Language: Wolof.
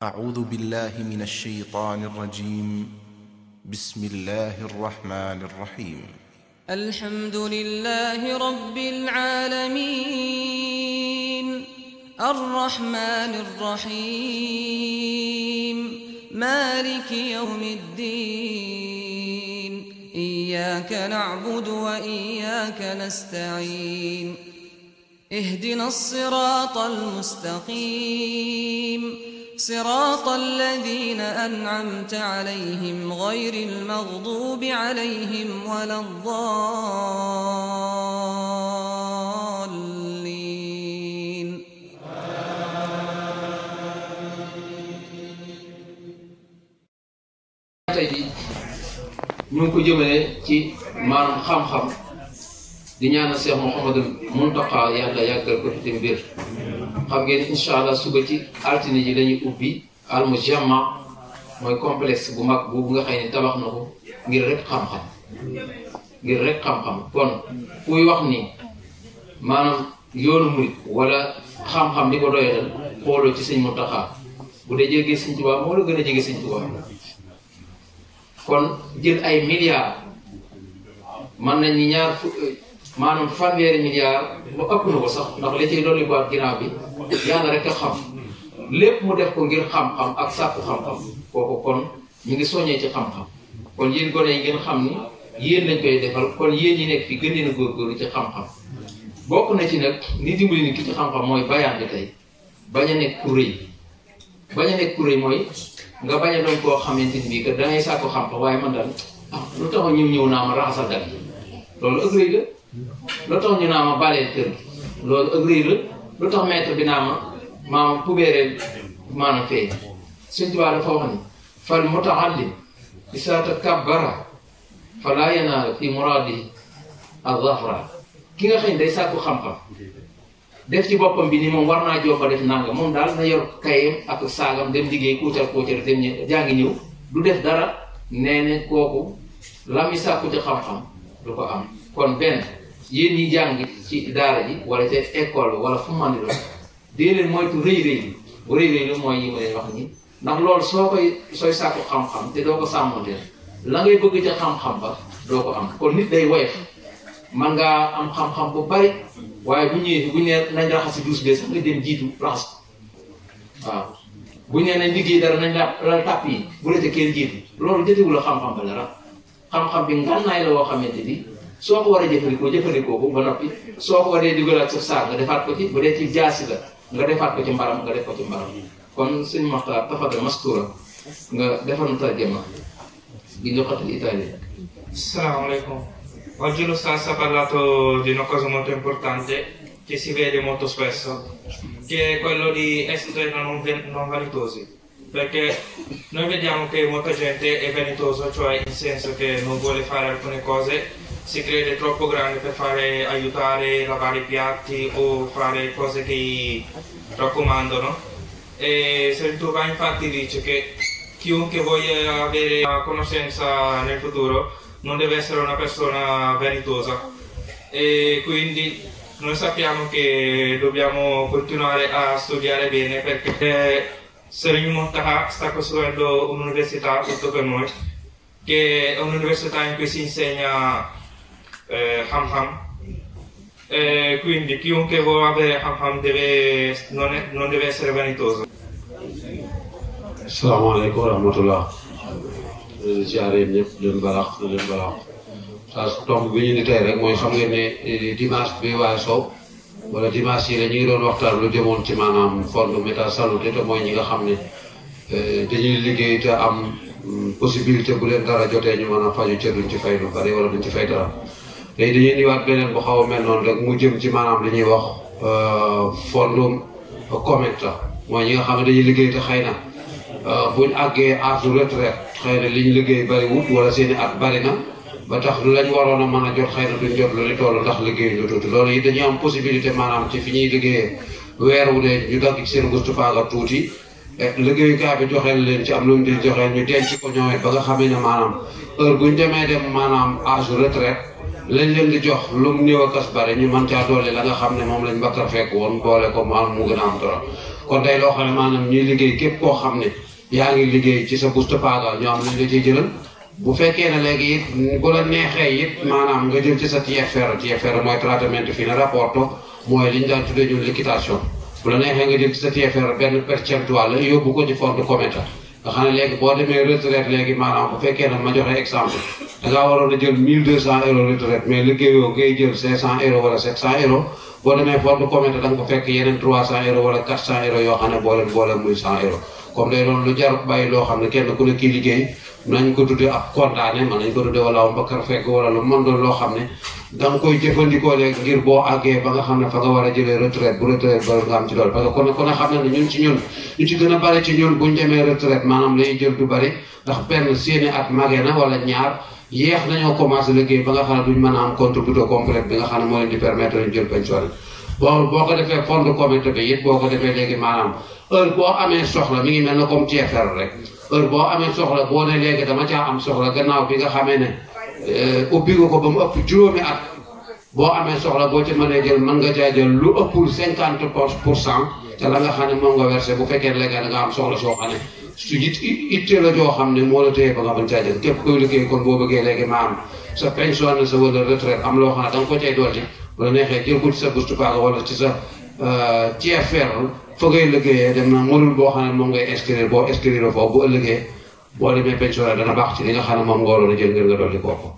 أعوذ بالله من الشيطان الرجيم. بسم الله الرحمن الرحيم. الحمد لله رب العالمين الرحمن الرحيم مالك يوم الدين إياك نعبد وإياك نستعين اهدنا الصراط المستقيم صراط الذين أنعمت عليهم غير المغضوب عليهم ولا الضالين. tey jii ñu ngi ko jëmale ci maanaam xam-xam di ñaanal Cheikh Mouhamadou Mountakha yàlla yàggal ko fi mbir xam ngeen incha allah suba ci altine ji lañuy ubbi al-Mujamma mooy complexe bu mag boobu nga xam ne tabax na ko ngir rek xam-xam kon kuy wax ni maanaam yoonu murit wala xam-xam di ko doyalal xooloo ci sëñ Mountakha bu dee jege sëñ Tuubaa moo la gën a jege sëñ Tuubaa kon jël ay milliards mën nañ ni maanaam fanweeri milliards ba ëpp na ko sax ndax li ciy dolli ko ak ginnaaw bi yàlla rek a xam lépp mu def ko ngir xam-xam ak sàkku xam-xam kooku kon ñu ngi soññee ci xam-xam kon yéen gone yi ngeen xam ni yéen lañ koy defal kon yéen ñi nekk fi gën leen a góorgóorlu ci xam-xam bokk na ci nag ni dimbali nit ki ci xam-xam mooy bayaan bi tey bañ a nekk ku rëy mooy nga bañ a doon koo xamante ni bii que da ngay sàkku xam-xam waaye man daal lu taxoon ñëw naa ma raxasal dal loolu ëpp rëy la lu tax ñu naa ma baleel kër gi loolu ëpp rëy la lu tax maître bi naa ma maam pubeereel maanaam fee Sëñ Tuubaa dafa wax ni fal mutaallim isaa takabbara falaa yanaal fi muraadihi az-zafra ki nga xam ne day sàkku xam-xam def ci boppam bi ni moom war naa jomba def nanga moom daal na yor kayam ak saagam dem liggéey kuucal dem jàngi ñëw du def dara nee ne kooku la mi sàkku ci xam-xam du ko am kon benn yéen ñi jàng ci daara ji wala ca école wala fu man di doon dee leen moytu rëy lu mooy yi ma leen wax nii ndax loolu sooy sàkku xam-xam te doo ko sàmmanteel la ngay bëgg ca xam-xam ba doo ko am kon nit day woyof man ngaa am xam-xam bu bari waaye bu ñëwee bu ñu nee nañ raxasi douche bee sax nga dem jiitu raxas ko waaw bu ñu nee nañ liggéey dara nañ la tàpp yi bu la ca kenn jiitu loolu jotewul la xam-xam ba dara xam-xam bi ngànnaay la woo xamante ni soo ko war a jëfandikoo ko ba noppi soo ko waree dugalaat sa saak nga defaat ko ci bu dee ci jaasi la nga defaat ko ci mbaram nga def ko ci mbaram kon sëñ Maxtaar tafadal mastura nga defal nu tarjama di joxatal italien. Assalamualaikum. Oggi lo Stas ha parlato di una cosa molto importante che si vede molto spesso, che è quello di essere non vanitosi. Perché noi vediamo che molta gente è vanitosa, cioè in senso che non vuole fare alcune cose, si crede troppo grande per aiutare, lavare i piatti o fare cose che gli raccomandano. E Sëriñ Tuubaa infatti dice che chiunque voglia avere una conoscenza nel futuro non deve essere una persona vanitosa, e quindi noi sappiamo che dobbiamo continuare a studiare bene, perché Sëriñ Mountakha sta costruendo un'università tutto per noi, che è un'università in cui si insegna Ham-Ham, quindi chiunque vuole avere Ham-Ham non deve essere vanitoso. Assalamu alaikum wa rahmatullah. Ziare ñëpp leen balax saa tomb bi ñu ni tey rek mooy xam ngeen ne dimanche bi waaye soow wala dimanche yi la ñu ngi doon waxtaan lu jëmoon ci maanaam Fond Méta Salute te mooy ñi nga xam ne dañuy liggéey te am possibilité bu leen dara jotee ñu mën a faju ca duñ ci fay lu bari wala duñ ci fay dara léegi dañuy indiwaat beneen bu xaw a mel noonu rek mu jëm ci maanaam li ñuy wax Fondum Cometa mooy ñi nga xam ne dañuy liggéey te xëy na buñ àggee âge retraite xëy na li ñu liggéey bariwut wala seeni at bari na ba tax lu lañ waroon a mën a jot xëy na duñ jot lu li toll ndax liggéey lu tuuti loolu yi dañuy am possibilité maanaam ci fi ñuy liggéeyee weer wu dee ñu dagg ci seen gustu paaga tuuti liggéeyukaay bi joxeel leen ci am lu mu di joxeel ñu denc ko ñoom ba nga xamee ne maanaam heure buñ demee dem maanaam âge retraite lañ leen di jox lu mu néew a kas bare ñu mën caa doole la nga xam ne moom lañ bakkar fekk woon boole ko maanaam mu gën a am dara kon day loo xam ne maanaam ñuy liggéey képp koo xam ne yaa ngi liggéey ci sa buste paga ñoo am lañ la ciy jëlal bu fekkee ne léegi it bu la neexee it maanaam nga jël ci sa TFR mooy traitement fine rapporto mooy li ñu daan tuddee ñun liquidation bu la neexee nga jël ci sa TFR benn percentuel yóbbu ko ci fonds commun nga xam ne léegi boo demee retraite léegi maanaam bu fekkee ne ma joxe exemple da ngaa waroon a jël 1200 euros retraite mais liggéeyoo ngay jël 500 euros wala 700 euros boo demee fonds commun da nga ko fekk yeneen 300 euros wala 400 euros yoo xam ne boole muy 100 euros comme day doon lu jar bàyyi loo xam ne kenn ku ne kii liggéey nañ ko tuddee ab condamné man nañ ko tuddee wala bakkar fekk wala lu mën doon loo xam ne da nga koy jëfandikoo léegi ngir boo àggee ba nga xam ne fa nga war a jëlee retraite bu retraite ba nga am ci loolu parce que kon xam ne ñun ci ñun ñu ci gën a bari ci ñun buñ demee retraite maanaam lay jël du bari ndax benn seeni at magee na wala ñaar yéex nañoo commencé liggéey ba nga xam ne duñ mën a am contribution complète bi nga xam ne moo leen di permettre ñu jël pension boo ko defee fond de comité bi it boo ko defee léegi maanaam heure boo amee soxla mi ngi mel na comme TFR rek heure boo amee soxla boo ne léegi dama caa am soxla gannaaw bi nga xamee ne ubbi nga ko ba mu ëpp juróomi at boo amee soxla boo ci mënee jël mën nga caa jël lu ëppul 50% te la nga xam ne moom nga versé bu fekkee léegi da nga am soxla soo xam ne su ittee la joo xam ne moo la téye ba nga mën caa jël képp koy liggéey kon boo bëggee léegi ma am sa pension na sa wala retraite am loo xam ne da nga ko cay dolli bu la neexee jël ko ci sa bustu paga wala ci sa TFR fa ngay liggéeyee dem na module boo xam ne moom ngay inscrire boo inscrire foofu bu ëllëgee boo demee pension dana baax ci li nga xam ne moom nga waroon a jël ngir nga dolli kooku